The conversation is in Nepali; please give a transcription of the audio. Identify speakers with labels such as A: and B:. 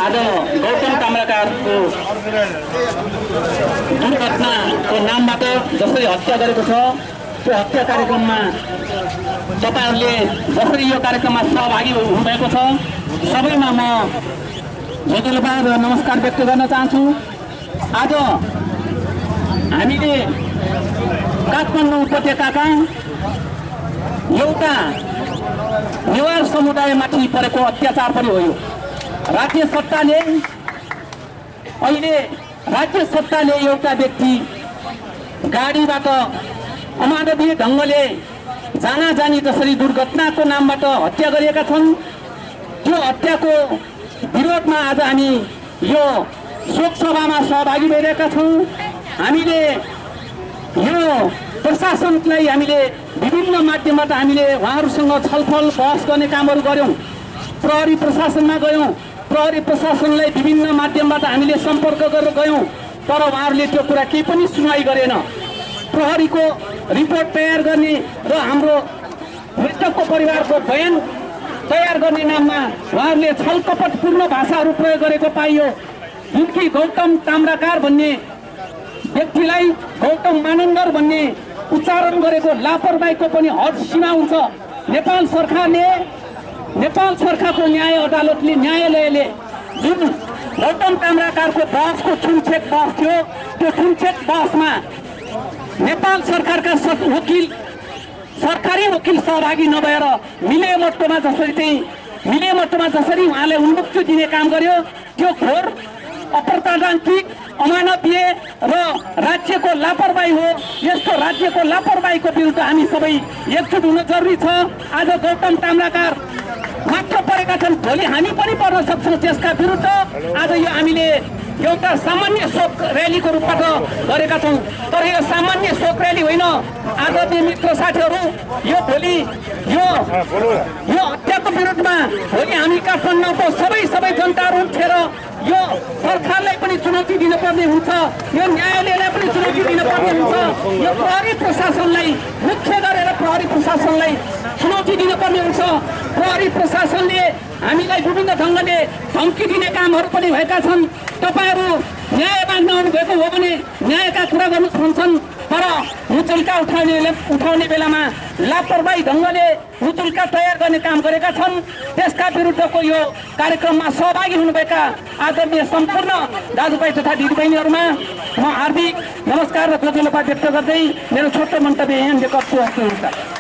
A: आज गौतम ताम्राकारको दुर्घटनाको नामबाट जसरी हत्या गरेको छ त्यो हत्या कार्यक्रममा तपाईहरुले जसरी यो कार्यक्रममा सहभागी हुनुभएको छ सबैमा म धन्यवाद र नमस्कार व्यक्त गर्न चाहन्छु। आज हामीले काठमाडौँ उपत्यकाका एउटा नेवार समुदायमाथि परेको अत्याचार पनि हो। यो राज्य सत्ताले एउटा व्यक्ति गाडीबाट अमानवीय ढंगले जानाजानी जसरी दुर्घटनाको नामबाट हत्या गरिएका छन्। त्यो हत्याको विरोधमा आज हामी यो शोक सभामा सहभागी भइरहेका छौं। हामीले यो प्रशासनलाई हामीले विभिन्न माध्यमबाट हामीले उहाँहरूसँग छलफल बहस गर्ने कामहरू गर्यौं। प्रहरी प्रशासनमा गयौं, प्रहरी प्रशासनलाई विभिन्न माध्यमबाट हामीले सम्पर्क गरेर गयौं, तर उहाँहरूले त्यो कुरा केही पनि सुनवाई गरेन। प्रहरीको रिपोर्ट तयार गर्ने र हाम्रो मृतकको परिवारको बयान तयार गर्ने नाममा उहाँहरूले छलकपटपूर्ण भाषाहरू प्रयोग गरेको पाइयो। जुन कि गौतम ताम्राकार भन्ने व्यक्तिलाई गौतम मानन्दर भन्ने उच्चारण गरेको लापरवाहीको पनि हद सीमा हुन्छ। नेपाल सरकारको न्यायालयले जुन गौतम ताम्राकारको बहसको छुमछेक बहस थियो, त्यो छुमछेक बहसमा नेपाल सरकारका सरकारी वकिल सहभागी नभएर मिलेमतोमा जसरी उहाँले उन्मुक्ति दिने काम गर्यो, त्यो घोर अप्रजातान्त्रिक अमानवीय र राज्यको लापरवाही हो। यस्तो राज्यको लापरवाहीको विरुद्ध हामी सबै एकजुट हुन जरुरी छ। आज गौतम ताम्राकार मात्र परेका छन्, भोलि हामी पनि पर्न सक्छौं त्यसका विरुद्ध। आज यो हामीले एउटा सामान्य शोक र्यालीको रूपबाट गरेका छौं, तर यो सामान्य शोक र्याली होइन। आदरणीय मित्र साथीहरू, यो भोलि यो हत्याको विरुद्धमा भोलि हामी काठमाडौँको सबै जनताहरू उठेर यो सरकारलाई पनि चुनौती दिनुपर्ने हुन्छ, यो न्यायालयलाई पनि चुनौती दिनुपर्ने हुन्छ, यो प्रहरी प्रशासनलाई मुख्य गरेर प्रहरी प्रशासनलाई चुनौती दिनुपर्ने हुन्छ। प्रहरी प्रशासनले हामीलाई विभिन्न ढंगले धम्की दिने कामहरू पनि भएका छन्। तपाईहरु न्याय माग्न आउनुभएको हो भने न्यायका कुरा गर्न चाहन्छन्, तर मुचुल्का उठाउने बेलामा लापरवाही ढंगले मुचुल्का तयार गर्ने काम गरेका छन्। त्यसका विरुद्धको यो कार्यक्रममा सहभागी हुनुभएका आदरणीय सम्पूर्ण दाजुभाइ तथा दिदीबहिनीहरूमा म हार्दिक नमस्कार र धन्यवाद व्यक्त गर्दै मेरो छोटो मन्तव्य यहाँ लेख्छु।